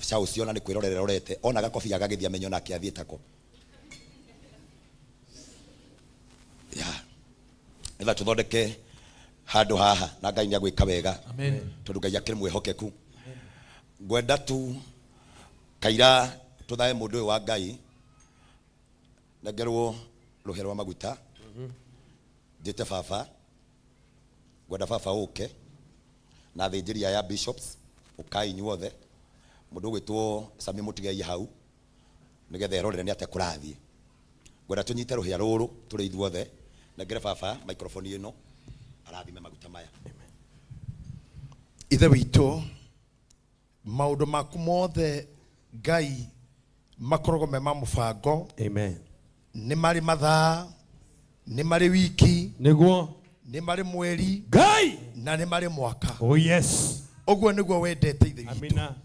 Ca ũcio ona nĩ kwĩrorera erorete, ona gakobia gagĩthiĩ amenye onake athiĩ tako. Ya. Nĩgetha tũthondeke handũ haha na Ngai nĩ agwĩka wega. Amen. Tondũ Ngai akĩrĩ mwĩhokeku. Ngwenda tu kaira tũthae mũndũ ũyũ wa Ngai nengerwo rũhĩa rwa maguta njĩte baba ngwenda baba ũke na athĩnjĩri aya bishops ũkai inyuothe mũndũ ũgwĩtwo Sami mũtigei hau nĩgetha erorere nĩ atĩa kũrathiĩ ngwenda tũnyite rũhĩa rũrũ tũrĩ ithuothe nengere baba microphone ĩno arathime maguta maya. Ithe witũ, maũndũ maku mothe Ngai makoragwo me ma mũbango. Amen. Nĩ marĩ mathaa, nĩ marĩ wiki, Nĩguo. nĩ marĩ mweri, Ngai. na nĩ marĩ mwaka. Oh yes. Ũguo nĩguo wendete Ithe witũ. Amina.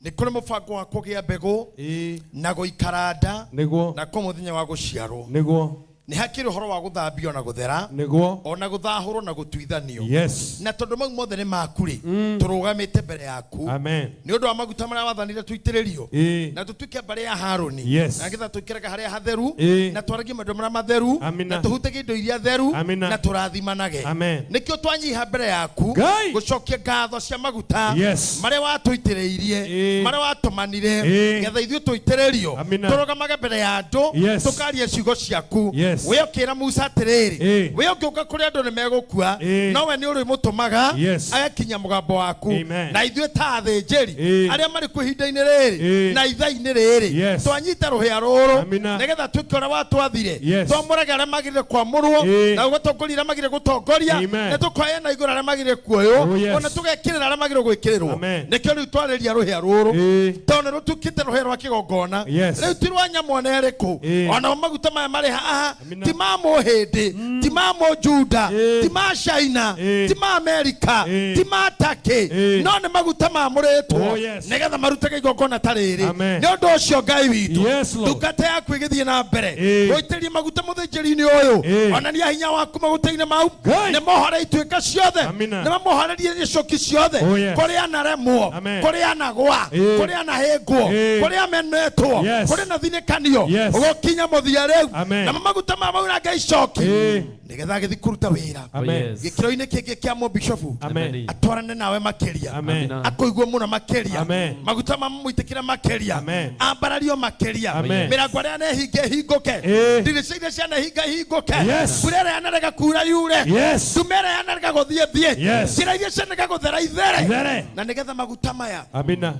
Nĩ kũrĩ mũbango wa kũgĩa mbegũ Ĩĩ. na gũikara nda Nĩguo. na kwa mũthenya wa gũciarwo. Nĩguo. Nĩ hakĩrĩ ũhoro wa gũthambio na gũthera, Nĩguo. ona gũthahũrwo na gũtuithanio. Yes. Na tondũ mau mothe nĩ maku rĩ, tũrũgamĩte mbere yaku. Amen. Nĩ ũndũ wa maguta marĩa wathanire tũitĩrĩrio Ĩĩ. na tũtuĩke mbarĩ ya Harũni. Yes. Na nĩgetha tũikaraga harĩa hatheru Ĩĩ. na twaragie maũndũ marĩa matheru Amina. na tũhutagie indo iria theru Amina. na tũrathimanage. Amen. Nĩkĩo twanyiha mbere yaku Ngai. gũcokia ngatho cia maguta Yes. marĩa watũitĩrĩirie Ĩĩ. marĩa watũmanire Ĩĩ. getha ithuĩ tũitĩrĩrio Amina. tũrũgamage mbere ya andũ Yes. tũkaria ciugo ciaku. Yes. We ũkĩra Musa atĩrĩrĩ, Ĩĩ. we ũngĩũka kũrĩ andũ nĩ megũkua Ĩĩ. no we nĩ ũrĩmũtũmaga Yes. agakinya mũgambo waku Amen. na ithuĩ ta athĩnjĩri Ĩĩ. arĩa marĩ kuo ihinda-inĩ rĩrĩ Ĩĩ. na ithaa-inĩ rĩrĩ Yes. twanyita rũhĩa rũrũ Amina. nĩgetha tuĩke ũrĩa watwathire Yes. twamũrage arĩa magĩrĩire kwamũrwo Ĩĩ. na ũgatongoria arĩa magĩrĩire gũtongoria Amen. na tũkoya na igũrũ arĩa magĩrĩire kuoywo Oh, yes. ona tũgekĩrĩra arĩa magĩrĩire gwĩkĩrĩrwo Amen. nĩkĩo rĩu twarĩria rũhĩa rũrũ Ĩĩ. tondũ nĩ rũtuĩkĩte rũhĩa rwa kĩgongona Yes. rĩu ti rwa nyamũ ona ĩrĩkũ Ĩĩ. ona maguta maya marĩ haha Amina. ti ma mũhĩndĩ ti ma mũjuda Ĩĩ. ti ma China Ĩĩ. ti ma Amerika Ĩĩ. ti ma Turkey Ĩĩ. no nĩ maguta mamũrĩtwo Oh, yes. nĩgetha marutage igongona ta rĩrĩ Amen. nĩ ũndũ ũcio Ngai witũ Yes, Lord. ndungata yaku ĩgĩthiĩ na mbere Ĩĩ. gũitĩrĩria maguta mũthĩnjĩri-inĩ ũyũ Ĩĩ. onania hinya waku maguta-inĩ mau Ngai. nĩ mohore ituĩka ciothe Amina. nĩ mamohorerie gĩcoki ciothe Oh, yes. kũrĩa anaremwo Amen. kũrĩa anagwa Ĩĩ. kũrĩa anahĩngwo Ĩĩ. kũrĩa amenetwo Yes. kũrĩa anathinĩkanio Yes. ũgũkinya mũthia rĩu Amen. namo maguta ma maunanga icoki Ĩĩ. nĩgetha agĩthiĩ kũruta wĩra Amen. Yes. gĩkĩro-inĩ kĩngĩ kĩa mũbishobu Amen. atwarane nawe makĩria Amen. Amina. akũigue mũno makĩria Amen. maguta mamũitĩkĩre makĩria Amen. ambarario makĩria Amen. mĩrango ĩrĩa yanehinga ĩhingũke Ĩĩ. ndirica iria cianehinga ihingũke Yes. mbura ĩrĩa yanarega kuura yure Yes. ndume ĩrĩa yanarega gũthiĩ thiĩ Yes. njĩra iria cianarega gũthera ithere Ithere. na nĩgetha maguta maya Amina.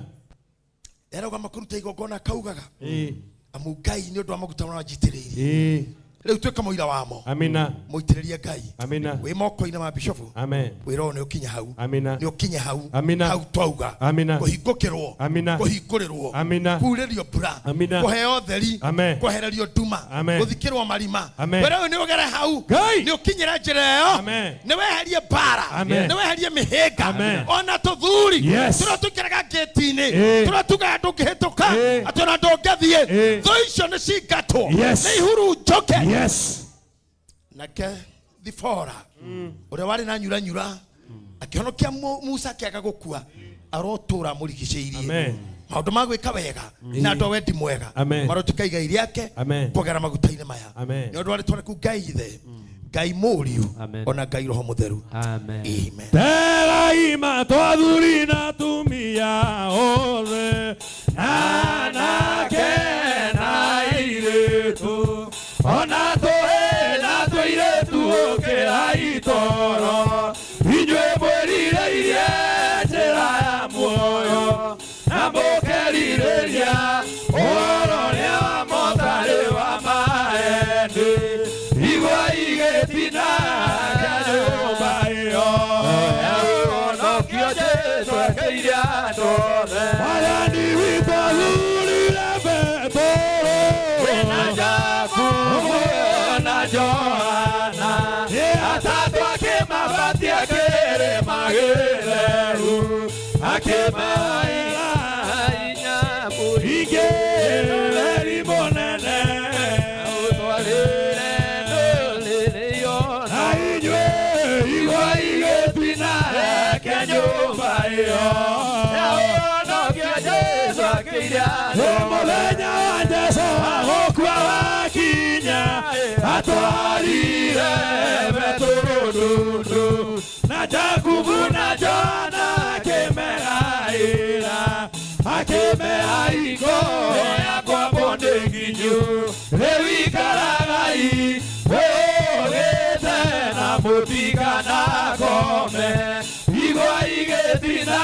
erauga kũruta igongona akaugaga Ĩĩ. amu Ngai nĩ ũndũ wa maguta marĩa wanjitĩrĩirie Ĩĩ. rĩu tuĩka mũira wamo Amina. mũitĩrĩrie Ngai Amina. wĩ moko-inĩ ma bishofu Amen. wĩra ũyũ nĩ ũkinye hau Amina. nĩ ũkinye hau Amina. hau twauga Amina. kũhingũkĩrwo Amina. kũhingũrĩrwo Amina. kurĩrio mbura Amina. kũheo theri Amen. kwehererio nduma Amen. gũthikĩrwo marima Amen. wĩra ũyũ nĩ ũgere hau Ngai. nĩ ũkinyĩre njĩra ĩyo Amen. nĩ weherie mbara Amen. nĩ weherie mĩhĩnga Amen. ona tũthuri Yes. tũrĩa tũikaraga ngĩti-inĩ Ĩĩ. tũrĩa tugaga ndũngĩhĩtũka Ĩĩ. atĩ ona ndũngĩthiĩ Ĩĩ. thũ icio nĩ cingatwo Yes. nĩ ihurunjũke Yes. nake Thibora ũrĩa warĩ na nyuranyura akĩhonokia Musa akĩaga gũkua arotũra amũrigicĩirie Amen. maũndũ ma gwĩka wega na andũ a wendi mwega Amen. marotuĩka igai rĩake Amen. kũgera maguta-inĩ maya Amen. nĩ ũndũ wa rĩtwa rĩaku Ngai Ithe Ngai Mũriũ Amen. ona Ngai Roho Mũtheru. Amen. Amen. Teraima twathuri na tumia othe anake na airĩtu ona tũhĩ na tũirĩtu ũkĩra itoro inyuĩ mwĩrirĩirie njĩra ya muoyo na mũkerirĩria ũhoro ũrĩa wa motarĩ wa maene igwa igĩtina kĩa nyũmba ĩyo ya ũhonokio Jesũ ekeire andũ othe. Mwathani witũ athurire Petero na Jakubu na Johana atatũ akĩmabatia kĩrĩma gĩtheru akĩmaira inyamũ ingĩ weri mũnene ũtwarĩre ndũrĩrĩ yothe na inyuĩ igwa igĩtina reke nyũmba ĩyo ya ũhonokio Jesũ Jesu akĩire andũ. Mũthenya wa Jesu agũkua wakinya atwarire Petero ndundu na Jakubu na Johana akĩmegaĩra akĩmeha hingo yakwa bonde nginyu rĩu ikaragai mwĩũgĩte na mũtikanakome igwa igĩtina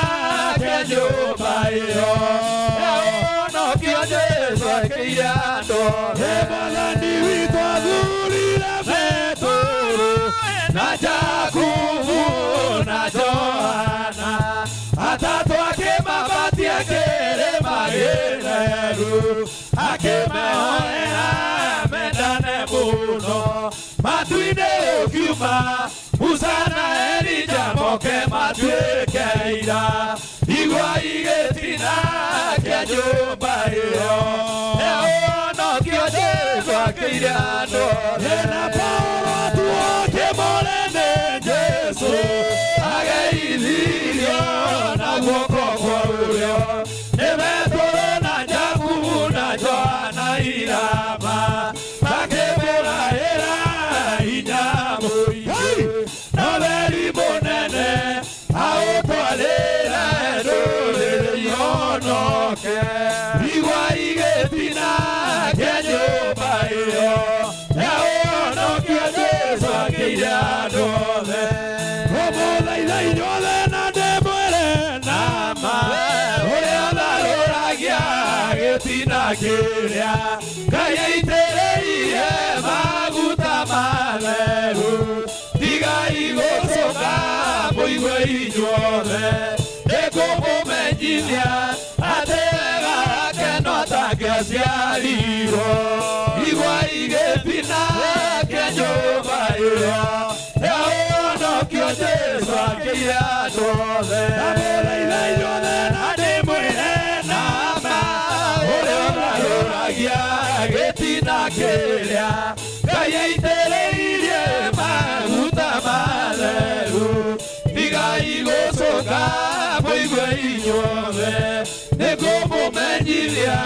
kĩa nyũmba ĩyo yaũnokio Jesu akĩire andũ othe. Mwathani witũ athurire Petero na Jakubu na Johana atatũ akĩmabatia kĩrĩma gĩtheru akĩmehoera mendane mũno matu-inĩ ũkiuma Musa na Elija moke matuĩke aira igwa igĩtina kĩa nyũmba ĩyo yaũnokio Jesu akĩire andũ othe. Na Paulo atuokĩmũre nĩ Jesu ageithirio na guoko kwa ũrĩo nĩ Petero na Jakubu na Johana irama makĩmũraĩra hinya mũingĩ na weri mũnene aũtwarĩre ndũrĩrĩ ihonoke igwa igĩtina kĩa nyũmba ĩyo yaũnokio Jesu akĩire andũ othe. Ngũmũthaitha inyuothe na ndĩmwĩre na ma ũrĩa tharũragia gĩtina kĩrĩa Ngai aitĩrĩirie maguta matheru tigai gũcũka mũigue inyuothe nĩngũmũmenyithia atĩ wega wake no tangĩaciarirwo igwa igĩtina kĩa nyũmba ĩyo yaũnokio Jesu akĩire andũ othe. Ndamũthaitha inyuothe na ndĩmwĩre na ma ũrĩa ũgarũragia gĩtina kĩrĩa Ngai aitĩrĩirie maguta matheru tigai gũcũka mũigue inyuothe nĩngũmũmenyithia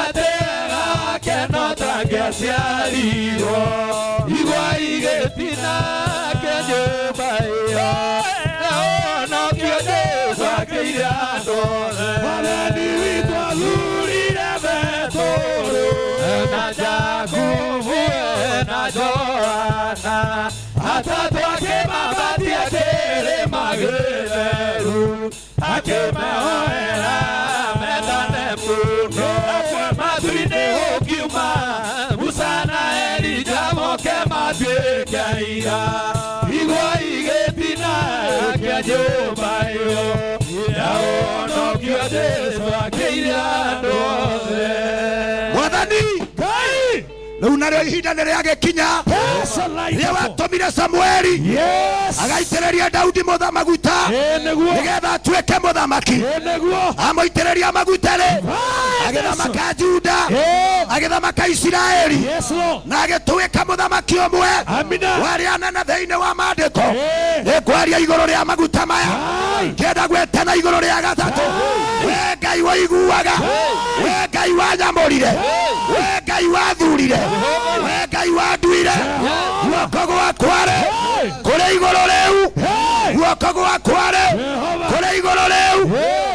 atĩ wega wake no tangĩaciarirwo igwa igĩtina kĩa nyũmba ĩyo yaũnokio Jesu akĩire andũ othe. Mwathani witũ athurire Petero na Jakubu na Johana atatũ akĩmabatia kĩrĩma gĩtheru akĩmehoera mendane mũno matu-inĩ gũkiuma Musa na Elija moke matuĩke aira igwa igĩtina kĩa nyũmba ĩyo yaũnokio Jesu akĩire andũ othe. Mwathani Ngai rĩu narĩo ihinda nĩ rĩagĩkinya Pesa rĩrĩa life watũmire Samueli Yes agaitĩrĩria Daudi maguta Ĩ nĩguo nĩgetha atuĩke mũthamaki Ĩ nĩguo amũitĩrĩria maguta rĩ agĩthamaka Juda Ĩ agĩthamaka Isiraeli Yes Lord na agĩtuĩka mũthamaki ũmwe Amina warĩa anene thĩinĩ wa maandĩko Ĩ nĩngwaria igũrũ rĩa maguta maya Ai ngĩenda gwĩtana igũrũ rĩa gatatũ we Ngai waiguaga we Ngai wanyamũrire we Ngai wathurire we Ngai wanduire guoko gwakwa rĩ kũrĩ igũrũ rĩu Hey guoko gwakwa rĩ Jehova kũrĩ igũrũ rĩu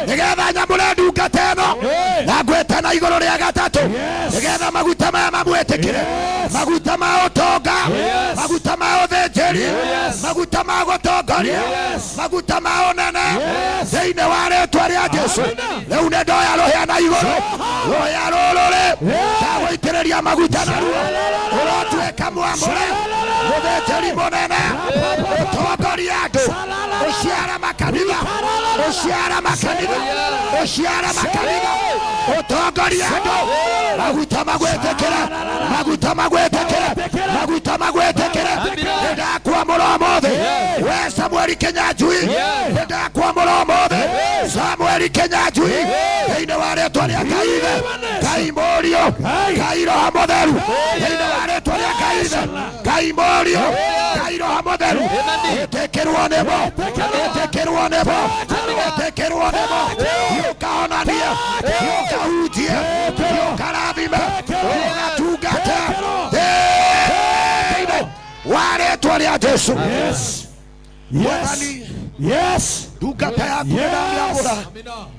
nĩgetha nyamũre ndungata ĩno Hey na ngwĩtana igũrũ rĩa gatatũ Yes. nĩgetha maguta maya mamwĩtĩkĩre Yes. maguta ma ũtonga Yes. maguta ma ũthĩnjĩri Yes. maguta ma gũtongoria Yes. maguta ma ũnene Yes. thĩinĩ wa rĩtwa rĩa Jesu Amina. rĩu nĩ ndoya rũhĩa na igũrũ rũhĩa rũrũ rĩ ndagũitĩrĩria maguta naruo ũrotuĩka mwamũre mũthĩnjĩri mũnene ũtongorie andũ ũciare makanitha ũciare makanitha ũciare makanitha ũtongorie andũ maguta magwĩtĩkĩre maguta magwĩtĩkĩre maguta magwĩtĩkĩre nĩndakwamũra ũmũthĩ we Samueli Kinyanjui nĩndakwamũra ũmũthĩ Samueli Kinyanjui thĩinĩ wa rĩtwa rĩa Ngai Ithe Ngai Mũriũ Ngai Roho Mũtheru thĩinĩ wa rĩtwa rĩa Ngai Ngai Ithe, Ngai Mũriũ, Ngai Roho Mũtheru. Ĩtĩkĩrwo nĩmo, ĩtĩkĩrwo nĩmo, ĩtĩkĩrwo nĩmo. Thiĩ ũkahonanie, thiĩ ũkahunjie, thiĩ ũkarathime, thiĩ ũgatungate thĩinĩ wa rĩtwa rĩa Jesu. Yes. Mwathani, Yes. ndungata yaku nĩndamĩamũra,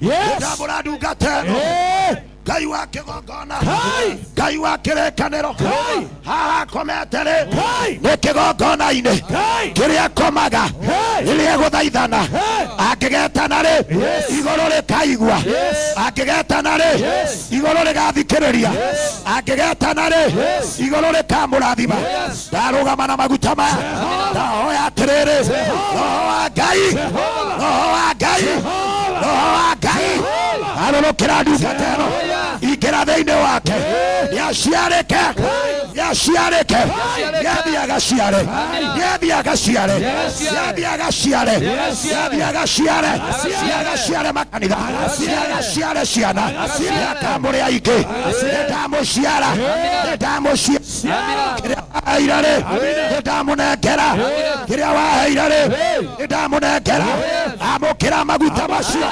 Yes. nĩndamũra ndungata ĩno. Eh. Ngai wa kĩgongona, Kai. Ngai wa kĩrĩkanĩro, Kai. haha akomete rĩ Kai. nĩ kĩgongona-inĩ Kai. kĩrĩa akomaga Hey. rĩrĩa egũthaithana, Hey. angĩgetana rĩ Yes. igũrũ rĩkaigua, Yes. angĩgetana rĩ Yes. igũrũ rĩgathikĩrĩria, angĩgetana rĩ Yes. igũrũ rĩkamũrathima. Yes. Ndarũgama na maguta maya, ndahoya atĩrĩrĩ, Roho wa Ngai, Roho wa Ngai, Roho wa Ngai arũrũkĩra ndungata ĩno, ingĩra thĩinĩ wake, nĩaciarĩke, nĩaciarĩke, nĩathiĩ agaciare, nĩathiĩ agaciare, nĩathiĩ agaciare, nĩathiĩ agaciare, nĩathiĩ agaciare makanitha, nĩathiĩ agaciare ciana, nĩakamũrĩa aingĩ, nĩndamũciara, nĩndamũciara, kĩrĩa waheire rĩ nĩndamũnengera, kĩrĩa waheire rĩ nĩndamũnengera, amũkĩra maguta macio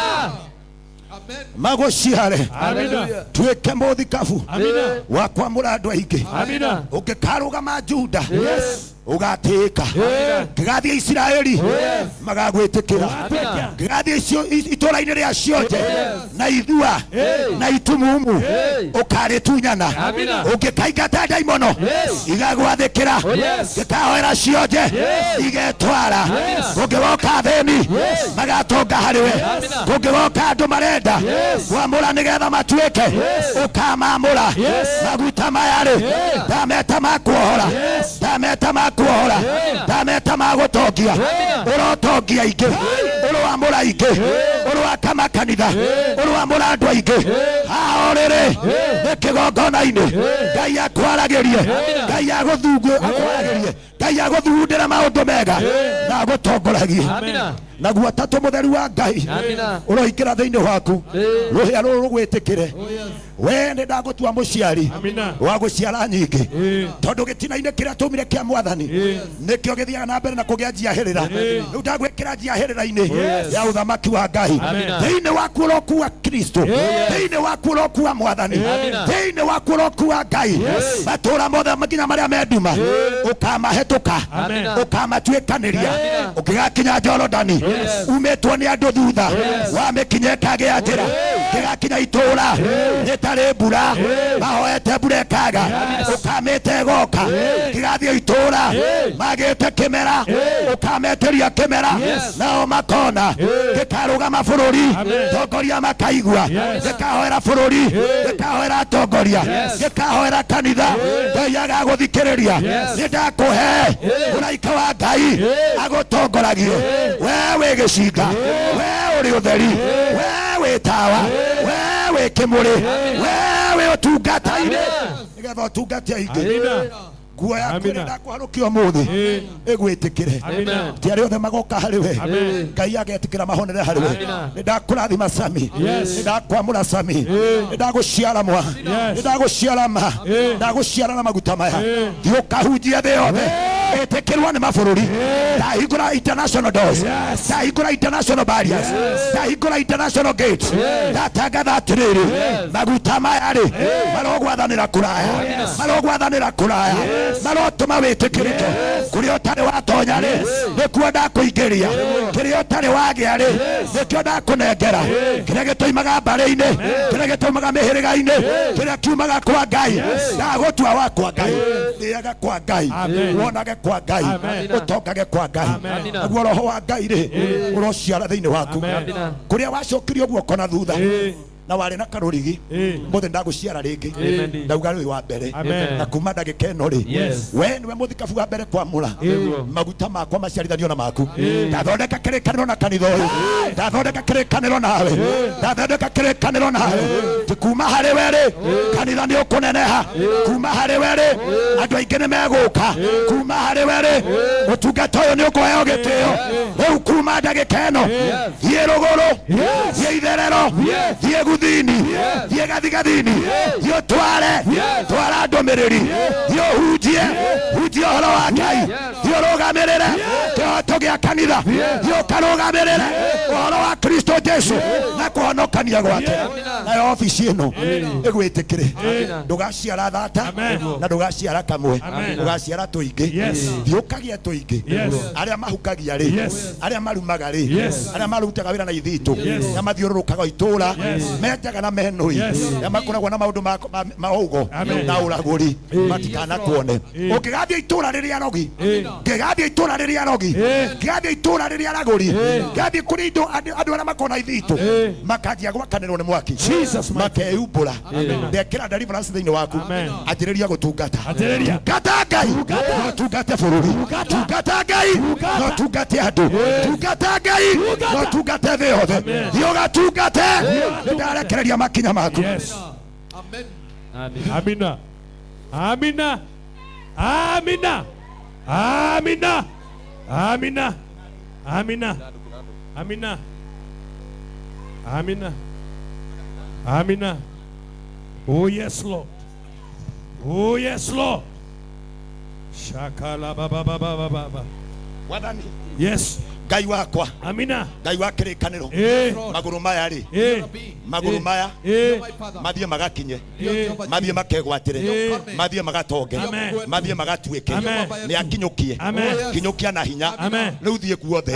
magũciare, Amina. tuĩke mũthikabu Amina. wa kwamũra andũ aingĩ. Amina. Ũngĩkarũgama Juda ũgatĩĩka, ngĩgathiĩ Isiraeli magagwĩtĩkĩra, ngĩgathiĩ itũũra-inĩ rĩa cionje na ithua na itumumu ũkarĩtunyana, Amina. ũngĩkaingata ndaimono igagwathĩkĩra, ngĩkahoera cionje igetwara, kũngĩgoka athĩni magatonga harĩ we, kũngĩgoka andũ marenda kwamũra nĩgetha matuĩke ũkamamũra. Maguta maya rĩ ndameta ma kuohora, ndameta ma kuohora, ndameta ma gũtongia, ũrotongia aingĩ, ũroamũra aingĩ, ũroaka makanitha, ũroamũra andũ aingĩ. Haha ũrĩrĩ nĩ kĩgongona-inĩ, Ngai akwaragĩrie, Ngai agũthungu akwaragĩrie, Ngai agũthugundĩre maũndũ mega na agũtongoragie. Amina. Naguo atatũ mũtheru wa Ngai Amina. ũroingĩra thĩinĩ waku, rũhĩa rũrũ rũgwĩtĩkĩre. We nĩ ndagũtua mũciari Amina. wa gũciara nyingĩ, tondũ gĩtina-inĩ kĩrĩa tũmire kĩa mwathani nĩkĩo gĩthiaga na mbere na kũgĩa njiahĩrĩra. Rĩu ndagwĩkĩra njiahĩrĩra-inĩ ya ũthamaki wa Ngai. Amina. Thĩinĩ waku ũrokua Kristo, thĩinĩ waku ũrokua mwathani, thĩinĩ waku ũrokua Ngai. Matũũra mothe nginya marĩa me nduma ũkamahetũka, Amina. ũkamatuĩkanĩria, ũngĩgakinya Jorodani umĩtwo nĩ andũ thutha, wamĩkinya ĩkagĩa njĩra, kĩgakinya itũũra rĩtarĩ mbura, mahoete mbura ĩkaga, ũkamĩte ĩgoka, kĩgathiĩ itũũra magĩte kĩmera, ũkametĩria kĩmera nao makona, gĩkarũgama bũrũri, tongoria makaigua, gĩkahoera bũrũri, gĩkahoera atongoria, gĩkahoera kanitha, Ngai agagũthikĩrĩria. Nĩ ndakũhe mũraika wa Ngai agũtongoragie. We wĩ gĩcinga, we ũrĩ ũtheri, we wĩ tawa, we wĩ kĩmũrĩ, we wĩ ũtungata-inĩ, nĩgetha ũtungate aingĩ. Amina. Nguo yaku Amina. ĩrĩa ndakũharũkia ũmũthĩ ĩgwĩtĩkĩre, Amina. ti arĩa othe magoka harĩ we Amen. Ngai agetĩkĩra mahonere harĩ we. Amina. Nĩ ndakũrathima Sami, Yes. nĩ ndakwamũra Sami, nĩ ndagũciara mwa, Yes. nĩ ndagũciara ma, ndagũciara na maguta maya, thiĩ ũkahunjia thĩ yothe, ĩtĩkĩrwo nĩ mabũrũri. Ndahingũra international doors, ndahingũra international barriers, ndahingũra international gates. Ndatangatha atĩrĩrĩ, maguta maya rĩ marogwathanĩra kũraya, marogwathanĩra kũraya, marotũma wĩtĩkĩrĩke kũrĩa ũtarĩ watonya rĩ nĩkuo ndakũingĩria, kĩrĩa ũtarĩ wagĩa rĩ nĩkĩo ndakũnengera, kĩrĩa gĩtũimaga mbarĩ-inĩ, kĩrĩa gĩtũimaga mĩhĩrĩga-inĩ, kĩrĩa kiumaga kwa Ngai, ndagũtua wa kwa Ngai. Thĩaga kwa Ngai, Amen. wonage kwa Ngai, Amen. ũtongage kwa Ngai. Amen. Naguo roho wa Ngai rĩ ũrociara thĩinĩ waku, Amen. kũrĩa wacokirio guoko na thutha na warĩ na karũrigi, mũthĩ ndagũciara rĩngĩ, Amen. ndauga rĩu wa mbere Amen. na kuma ndagĩka ĩno rĩ, Yes. we nĩwe mũthikabu wa mbere kwamũra maguta makwa maciarithanio na maku. Ndathondeka kĩrĩkanĩro na kanitha ũyũ, ndathondeka kĩrĩkanĩro nawe, ndathondeka kĩrĩkanĩro nawe, ti kuma harĩ we rĩ kanitha nĩ ũkũneneha, kuma harĩ we rĩ andũ aingĩ nĩ megũka, kuma harĩ we rĩ ũtungata ũyũ nĩ ũkũheo gĩtĩo. Rĩu kuma ndagĩka ĩno, thiĩ rũgũrũ, thiĩ itherero, thiĩ Gũthini, thiĩ gathigathini, thiĩ ũtware, twara ndũmĩrĩri, thiĩ ũhunjie, hunjia ũhoro wa Ngai, thiĩ ũrũgamĩrĩre kĩhoto gĩa kanitha, thiĩ ũkarũgamĩrĩre ũhoro wa Kristo Jesu na kũhonokania gwake. Nayo obici ĩno ĩgwĩtĩkĩre, ndũgaciara thata na ndũgaciara kamwe, ũgaciara tũingĩ. Thiĩ ũkagĩe tũingĩ. Arĩa mahukagia rĩ, arĩa marumaga rĩ, arĩa marutaga wĩra na ithitũ, arĩa mathiũrũrũkaga itũũra menjaga na menũi, arĩa makoragwo na maũndũ ma ũgo na ũragũri, matikanakuone. Ũngĩgathiĩ itũũra rĩrĩa rogi, ngĩgathiĩ itũũra rĩrĩa rogi, ngĩgathiĩ itũũra rĩrĩa ragũri, ngĩgathiĩ kũrĩ andũ arĩa makoragwo na ithitũ, makanjia gwakanĩrwo nĩ mwaki, makeyumbũra. Ndekĩra deliverance thĩinĩ waku, anjĩrĩria gũtungata. Tungata Ngai, no tungate bũrũri. Tungata Ngai, no tungate andũ. Tungata Ngai, no tungate thĩ yothe. Thiĩ ũgatungate, nĩndarekereria makinya maku. Amina. Amina. Amina. Amina. Amina. Amina. Amina. Amina. Amina. Oh yes, Lord. Oh yes, Lord. Shakala ba ba ba ba ba ba. Wathani. Yes. Ngai wakwa. Amina. Ngai wa kĩrĩkanĩro. Magũrũ maya rĩ, magũrũ maya mathiĩ magakinye, mathiĩ makegwatĩre, mathiĩ magatonge, mathiĩ magatuĩke. Nĩ akinyũkie, kinyũkia na hinya. Rĩu thiĩ guothe,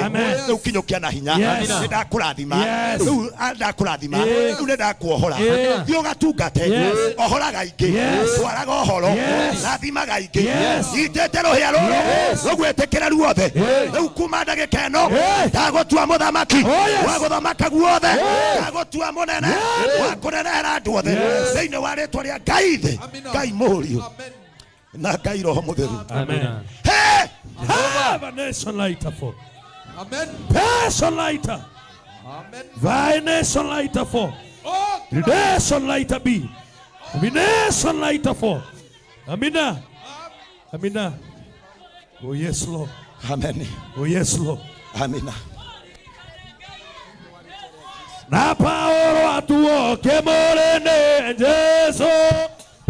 rĩu kinyũkia na hinya. Nĩ ndakũrathima, rĩu ndakũrathima, rĩu nĩ ndakuohora. Thiĩ ũgatungate, ohoraga ingĩ, twaraga ũhoro, rathimaga ingĩ. Nyitĩte rũhĩa rũrũ rũgwĩtĩkĩra ruothe. Rĩu kuma ndagĩka ĩno ndagũtua mũthamaki wa gũthamaka guothe, ndagũtua mũnene wa kũnenehera andũ othe, thĩinĩ wa rĩtwa rĩa Ngai Ithe, Ngai Mũriũ na Ngai Roho Mũtheru. Amen. Hey! Have a nation lighter for. Amen. Passion lighter. Amen. Thy nation lighter for. Nation lighter be. Nation lighter for. Amina. Amina. Oh yes, Lord. Amen. Oh yes, Lord. Amina. Na Paolo atuo ke morene Jesu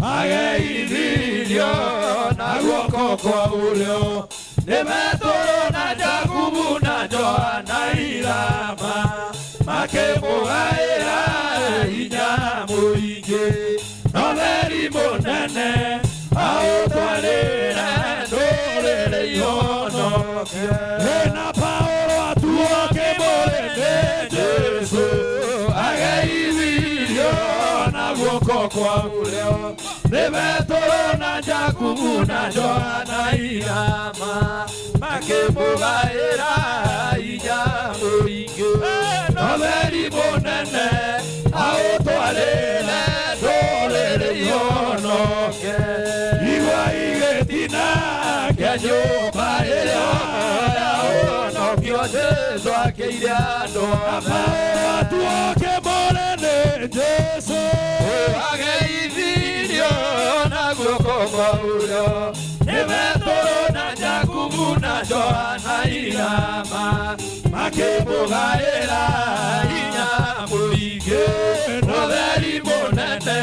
ageithirio na guoko kwa ũrĩo nĩ Petero na Jakubu na Johana irama makĩmũgaĩra hinya mũingĩ no theri mũnene aũtwarĩre ndũrĩrĩ ihonokie. Na Paolo atuo kĩmũrĩndĩ Jesu ageithirio na guoko kwa ũrĩo nĩ Petero na Jakubu na Johana irama makĩmũgaĩra hinya mũingĩ no theri mũnene aũtwarĩre ndũrĩrĩ ihonokie. Igwa igĩtina kĩa nyũmba ĩrĩa yahonokio Jesu akĩire andũ. Paolo atuo kĩmũrĩndĩ Jesu ageithirio na guoko kwa ũrĩo nĩ Petero na Jakubu na Johana irama makĩmũgaĩra hinya mũingĩ no theri mũnene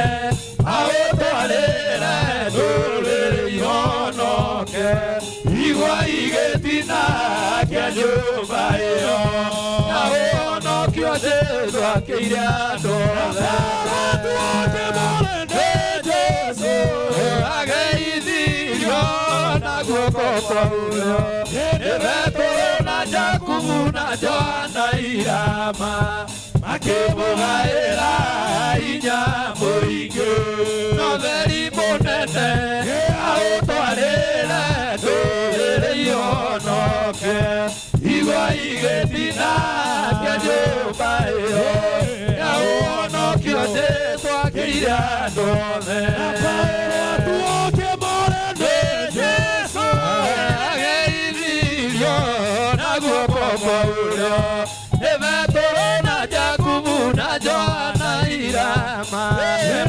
aũtwarĩre ndũrĩrĩ ihonoke. Igwa igĩtina kĩa nyũmba ĩyo yahonokio Jesu akĩire andũ othe. Jesu ageithirio na guoko kwa ũrĩo nĩ Petero na Jakubu na Johana irama makĩmũgaĩra hinya mũingĩ no theri mũnene aũtwarĩre ndũrĩrĩ ihonoke. Igwa igĩtina kĩa nyũmba ĩyo yahonokio Jesu akĩire andũ othe. Jesu ageithirio na guoko kwa ũrĩo nĩ Petero na Jakubu na Johana irama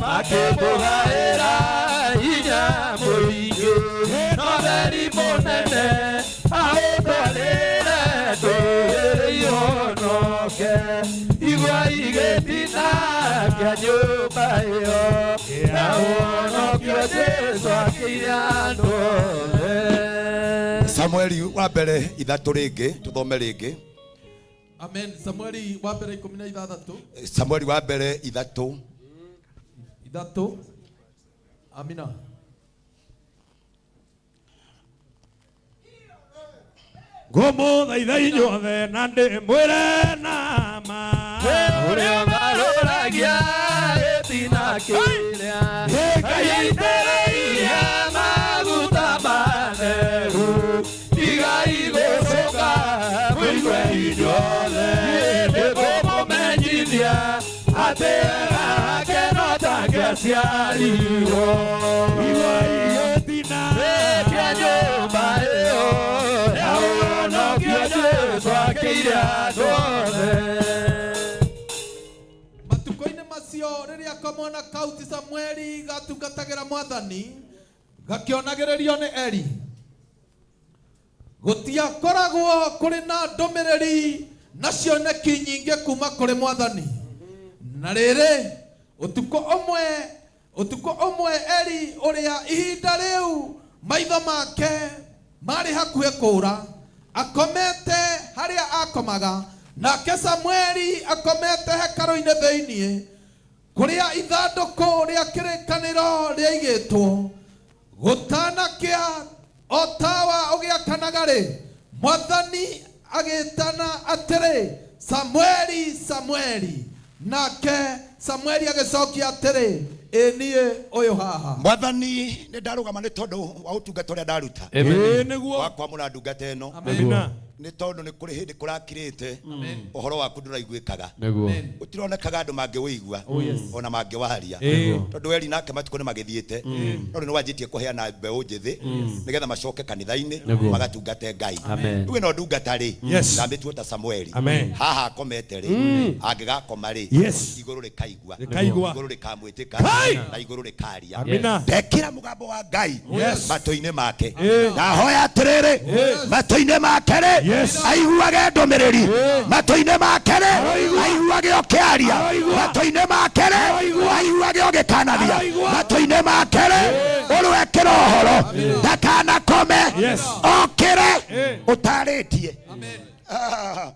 makĩmũgaĩra hinya mũingĩ no theri mũnene aũtwarĩre ndũrĩrĩ ihonoke. Igwa igĩtina Gĩtina kĩa nyũmba ĩyo ya ũhonokio Jesũ akĩire andũ othe. Samueli wa mbere ithatũ rĩngĩ, tũthome rĩngĩ. Amen. Samueli wa mbere 16. Samueli wa mbere ithatũ. 3. Amina. Ngũmũthaitha inyuothe na ndĩmwĩre na ma. Ũrĩa ũgarũragia gĩtina kĩrĩa Ngai aitĩrĩirie maguta matheru, tigai gũcũka mũigue inyuothe. Nĩngũmũmenyithia atĩ wake no take aciarirwo. Igua gĩtina kĩa nyũmba ĩyo ya ũhonokio Jesũ akĩire andũ othe. Matukũ-inĩ macio rĩrĩa kamwana kau ti Samueli gatungatagĩra Mwathani, gakĩonagĩrĩrio nĩ Eli, gũtiakoragwo kũrĩ na ndũmĩrĩri na cioneki nyingĩ kuma kũrĩ Mwathani. Na rĩrĩ, ũtukũ ũmwe Eli ũrĩa ihinda rĩu maitho make marĩ hakuhĩ kũũra, akomete harĩa akomaga, nake Samueli akomete hekarũ-inĩ thĩinĩ kũrĩa ithandũkũ rĩa kĩrĩkanĩro rĩaigĩtwo. Gũtanakĩa o tawa ũgĩakanaga-rĩ, Mwathani agĩtana atĩrĩ, Samueli, Samueli. Nake Samueli agĩcokia atĩrĩ, ĩ niĩ ũyũ haha. Mwathani nĩ ndarũgama nĩ tondũ wa ũtungata ũrĩa ndaruta. Ĩĩ nĩguo. Wa kwamũra ndungata ĩno. Amina. Nĩ tondũ nĩ kũrĩ hĩndĩ kũrakirĩte ũhoro waku ndũraiguĩkaga. Nĩguo. Gũtironekaga andũ mangĩwĩigua ona mangĩwaria. Tondũ Eli nake matukũ nĩ magĩthiĩte, no rĩu nĩ wanjĩtie kũheana mbeũ njĩthĩ nĩgetha macoke kanitha-inĩ Nĩguo. magatungate Ngai. Amen. Rĩu ĩno ndungata rĩ, Yes. ndamĩtua ta Samueli. Amen. Haha akomete rĩ, angĩgakoma rĩ, Yes. igũrũ rĩkaigua, Rĩkaigua. igũrũ rĩkamwĩtĩka Kai! na igũrũ rĩkaria. Amina. Ndekĩra mũgambo wa Ngai Yes. matũ-inĩ make. Eh. Ndahoya atĩrĩrĩ, matũ-inĩ make rĩ, Yes. aiguage ndũmĩrĩri. Matũ-inĩ make rĩ, Aroigua. aiguage ũkĩaria. Aroigua. Matũ-inĩ make rĩ, Aroigua. aiguage ũgĩkanaria. Aroigua. Matũ-inĩ make rĩ, ũrwekĩra ũhoro ndakanakome, Yes. okĩre Eh. ũtarĩtie. Ah,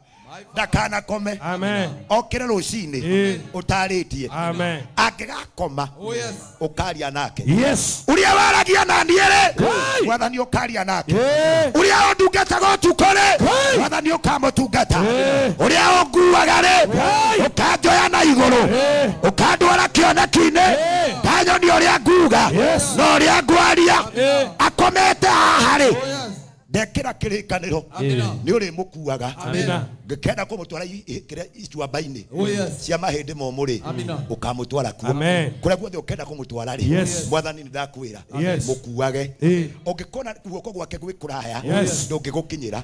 ndakanakome, Amen. okĩre rũcinĩ Eh. ũtarĩtie. Amen. Angĩgakoma Oh yes. ũkaria nake. Yes. Ũrĩa waragia na niĩ rĩ, Kai! Mwathani ũkaria nake. Eh. Ũrĩa ũndungataga ũtukũ rĩ, Kai! Mwathani ũkamũtungata. Eh. Ũrĩa ũnguaga rĩ, Kai! ũkanjoya na igũrũ, Eh. ũkandwara kĩoneki-inĩ, Eh. ndanyonia ũrĩa nguga Yes. na ũrĩa ngwaria. Eh. Akomete haha rĩ, Oh yes. ndekĩra kĩrĩkanĩro Amina. nĩ ũrĩmũkuaga. Amina. Ngĩkenda kũmũtwara kĩrĩa icuamba-inĩ Oh yes. cia mahĩndĩ momũ rĩ, Amina. ũkamũtwara kuo. Amen. Kũrĩa guothe ũkenda kũmũtwara rĩ, Yes. Mwathani nĩ ndakwĩra Yes. mũkuage. Eh. Ũngĩkona guoko gwake gwĩ kũraya, Yes. ndũngĩgũkinyĩra,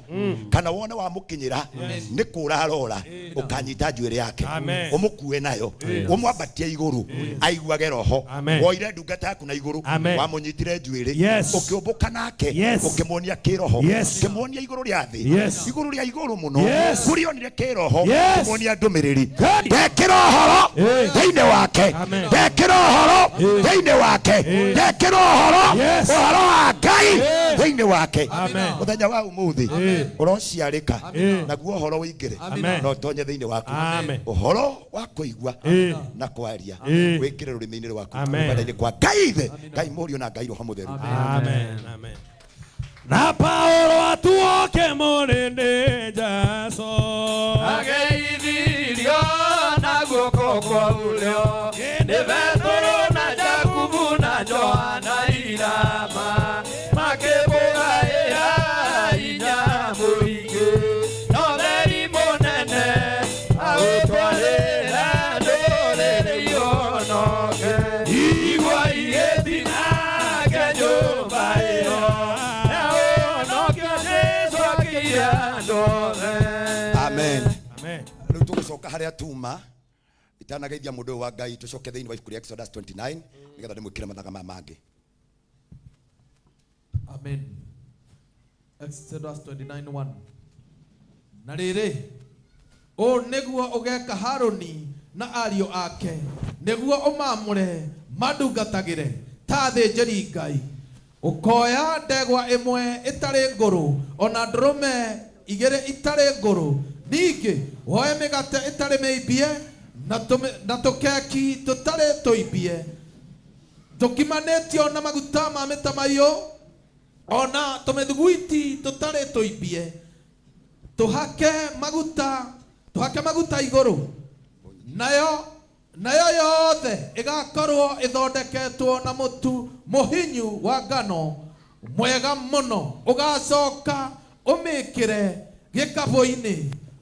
kana wone wamũkinyĩra nĩ kũra arora, ũkanyita njuĩrĩ yake, Amen. ũmũkue nayo, ũmwambatie igũrũ, aiguage roho. Amen. Woire ndungata yaku na igũrũ, Amen. wamũnyitire njuĩrĩ, Yes. ũkĩũmbũka nake, Yes. ũkĩmuonia kĩroho, Yes. ũkĩmuonia igũrũ rĩa thĩ, Yes. igũrũ rĩa igũrũ mũno, Yes. kũrĩa onire kĩroho, Yes. ũkĩmuonia ndũmĩrĩri. Kai! Ndekĩra ũhoro Eh. thĩinĩ wake, Amen. ndekĩra ũhoro Eh. thĩinĩ wake, Eh. ndekĩra ũhoro, Yes. ũhoro wa Ngai Eh. thĩinĩ wake. Amen. Mũthenya wa ũmũthĩ Eh. ũrociarĩka, Eh. naguo ũhoro ũingĩre Amen. na ũtonye thĩinĩ waku. Amen. Ũhoro wa kũigua Eh. na kwaria Eh. wĩkĩre rũrĩmĩ-inĩ rwaku, Amen. kwenda-inĩ kwa Ngai Ithe, Ngai Mũriũ na Ngai Roho Mũtheru. Amen. Amen. Na Paulo atuoke mũrĩndĩ Jesũ. Ageithirio na guoko kwa ũrĩo nĩ Petero na Jakubu na Johana irama, makĩmũgaĩra hinya mũingĩ, no theri mũnene aũtwarĩra ndũrĩrĩ ihonoke. Igua igĩtina ke nyũmba ĩyo ya ũhonokio Jesũ akĩire andũ othe. Amen. Amen. Rĩu tũgũcoka harĩa tuma itanageithia mũndũ ũyũ wa Ngai, tũcoke thĩinĩ wa ibuku rĩa Exodus 29 nĩgetha ndĩmwĩkĩre mathaga maya mangĩ. Amen. Exodus 29:1. Na rĩrĩ, ũũ nĩguo ũgeka Harũni Na ariũ ake nĩguo ũmaamũre mandungatagĩre ta athĩnjĩri Ngai. Ũkoya ndegwa ĩmwe ĩtarĩ ngũrũ ona ndũrũme igĩrĩ itarĩ ngũrũ, ningĩ woe mĩgate ĩtarĩ mĩimbie na tũkeki tũtarĩ tũimbie tũkimanĩtio na maguta ma mĩtamaiyũ ona tũmĩthuguiti tũtarĩ tũimbie tũhake maguta, tũhake maguta igũrũ. Nayo yothe ĩgakorwo ĩthondeketwo na mũtu mũhinyu wa ngano mwega mũno. Ũgacoka ũmĩkĩre gĩkabũ-inĩ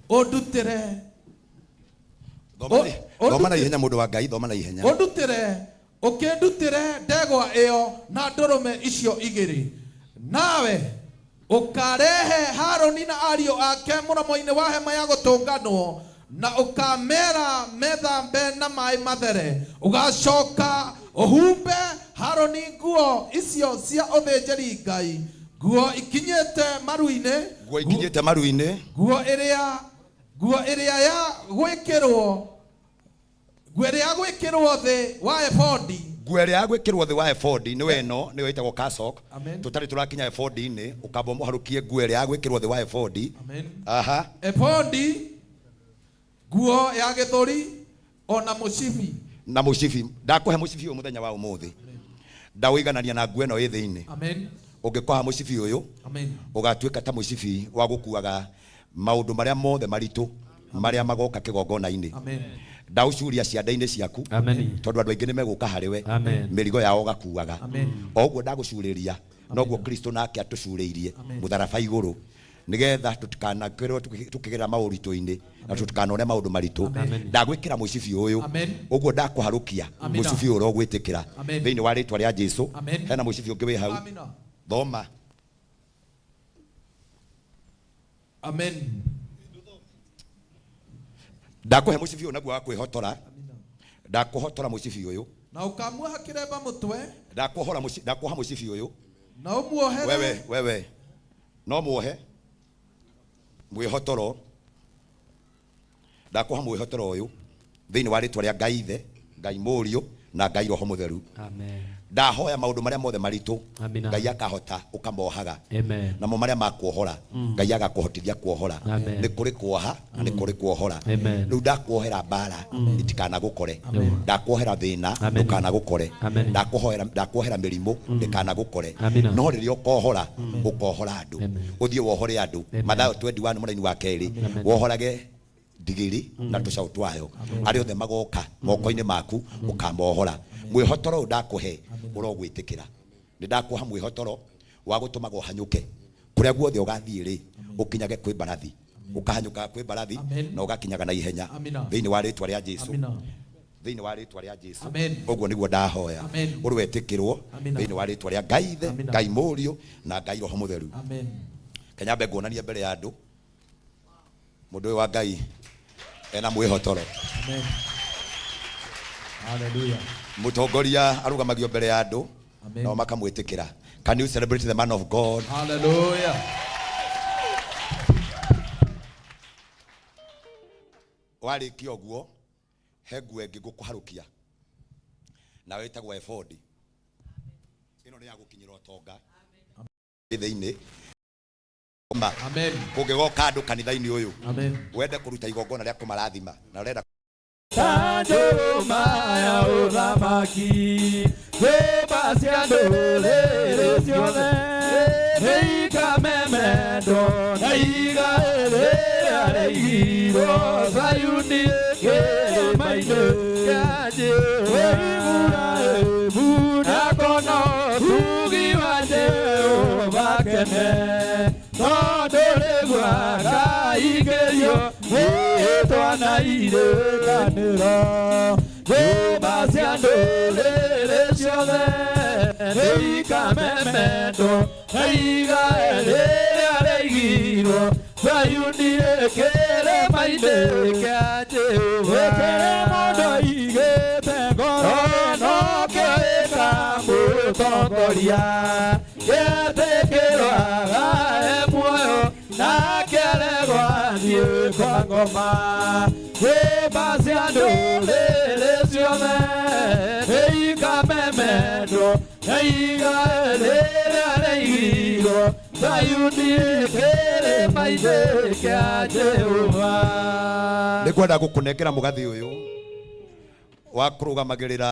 ũndutĩre. Thoma na ihenya, mũndũ wa Ngai, thoma na ihenya. Ũndutĩre, ũkĩndutĩre ndegwa ĩyo na ndũrũme icio igĩrĩ. Nawe ũkarehe Harũni na ariũ ake mũromo-inĩ wa hema ya gũtũnganwo na ũkamera methambe na maĩ mathere. Ũgacoka ũhumbe Harũni nguo icio cia ũthĩnjĩri Ngai, nguo ikinyĩte maru-inĩ. Nguo ikinyĩte maru-inĩ. Nguo ĩrĩa ya gwĩkĩrwo, nguo ĩrĩa ya gwĩkĩrwo thĩ wa ebodi. Nguo ĩrĩa ya gwĩkĩrwo thĩ wa ebodi nĩyo ĩno, nĩyo ĩtagwo cassock. Amen. Tũtarĩ tũrakinya ebodi-inĩ, ũkamba ũmũharũkie nguo ĩrĩa ya gwĩkĩrwo thĩ wa ebodi. Amen. Aha. Ebodi, nguo ya gĩthũri ona mũcibi. Na mũcibi. Ndakũhe mũcibi ũyũ mũthenya wa ũmũthĩ, ndaũiganania na nguo ĩno ĩ thĩinĩ. Amen. Ũngĩkoha mũcibi ũyũ, Amen. ũgatuĩka ta mũcibi wa gũkuaga maũndũ marĩa mothe maritũ marĩa magoka kĩgongona-inĩ. Amen. Ndaũcuria ciande-inĩ ciaku. Amen. Tondũ andũ aingĩ nĩ megũka harĩ we. Amen. Mĩrigo yao ũgakuaga. Amen. O ũguo ndagũcurĩria, noguo Kristo nake atũcurĩirie Amen. mũtharaba igũrũ, nĩgetha tũtikanakorwo tũkĩgerera maũritũ-inĩ na tũtikanone maũndũ maritũ. Ndagwĩkĩra mũcibi ũyũ. Amen. Ũguo ndakũharũkia Amina. mũcibi ũyũ ũrogwĩtĩkĩra Amen. thĩinĩ wa rĩtwa rĩa Jesu. Amen. Hena mũcibi ũngĩ wĩ hau. Amina. Thoma. Amen. Ndakũhe mũcibi ũyũ naguo wa kwĩhotora. Ndakũhotora mũcibi ũyũ. Na ũkamuoha kĩremba mũtwe. Ndakuoha mũcibi ũyũ. Na ũmuohere. Wewe, wewe no muohe mwĩhotoro. Ndakuoha mwĩhotoro ũyũ thĩinĩ wa rĩtwa rĩa Ngai Ithe, Ngai Mũriũ na Ngai Roho Mũtheru. Amen. Ndahoya maũndũ marĩa mothe maritũ, Amina. Ngai akahota ũkamohaga. Amen. Namo marĩa makuohora, Ngai agakũhotithia kuohora. Amen. Nĩ kũrĩ kuoha na nĩ kũrĩ kuohora. Amen. Rĩu ndakuohera mbara itikanagũkore, ndakuohera thĩna Amen. ndũkanagũkore, Amen. ndakuohera mĩrimũ ndĩkanagũkore. Amina. No rĩrĩa ũkohora, ũkohora andũ. Amen. Ũthiĩ wohore andũ. Amen. Mathayo 21 mũraini wa kerĩ. Amen. Wohorage ndigiri na tũcaũ twayo. Arĩa othe magoka moko-inĩ maku ũkamohora. Mwĩhotoro ũyũ ndakũhe ũrogwĩtĩkĩra. Nĩ ndakuoha mwĩhotoro wa gũtũmaga ũhanyũke kũrĩa guothe ũgathiĩ rĩ, ũkinyage kwĩ mbarathi, ũkahanyũkaga kwĩ mbarathi. Amen. Na ũgakinyaga na ihenya. Amina. Thĩinĩ wa rĩtwa rĩa Jesu. Amina. Thĩinĩ wa rĩtwa rĩa Jesu. Amen. Ũguo nĩguo ndahoya. Amen. Ũrwetĩkĩrwo. Amina. Thĩinĩ wa rĩtwa rĩa Ngai Ithe, Amina. Ngai Mũriũ na Ngai Roho Mũtheru. Amen. Kanyambe nguonanie mbere ya andũ mũndũ ũyũ wa Ngai ena mwĩhotoro. Amen. Hallelujah. Mũtongoria arũgamagio mbere ya andũ, Amen. nao makamwĩtĩkĩra. Can you celebrate the man of God? Hallelujah. Warĩkia ũguo, he nguo ĩngĩ ngũkũharũkia nayo ĩtagwo ebodi. Ĩno nĩ ya gũkinyĩra ũtonga thĩinĩ. Ma Amen. kũngĩgoka andũ kanitha-inĩ ũyũ, Amen. wende kũruta igongona rĩa kũmarathima na ũrenda Ta njũma ya ũthamaki, nyũmba cia ndũrĩrĩ ciothe nĩikamemendwo na igai rĩrĩa rĩigirwo Zayuni kĩrĩma-inĩ kĩa Jehova. Iburahĩmu nĩakona ũtugi wa Jehova kene, tondũ rĩu akaingĩrio rĩĩtwa na irĩkanĩro. Nyũmba cia ndũrĩrĩ ciothe nĩikamemendwo na igai rĩrĩa rĩigirwo Zayuni kĩrĩma-inĩ kĩa Jehova. Gĩkĩrĩ mũndũ aigĩte ngoro nokĩo gĩkamũtongoria, gĩetĩkĩrwo agae muoyo. Nake aregwo athiĩ kwa ngoma. Hĩba cia ndũrĩrĩ ciothe nĩikamemendwo na igae rĩrĩa rĩigirwo Zayuni kĩrĩma-inĩ kĩa Jehova. Nĩ ngwenda gũkũnengera mũgathĩ ũyũ wa kũrũgamagĩrĩra.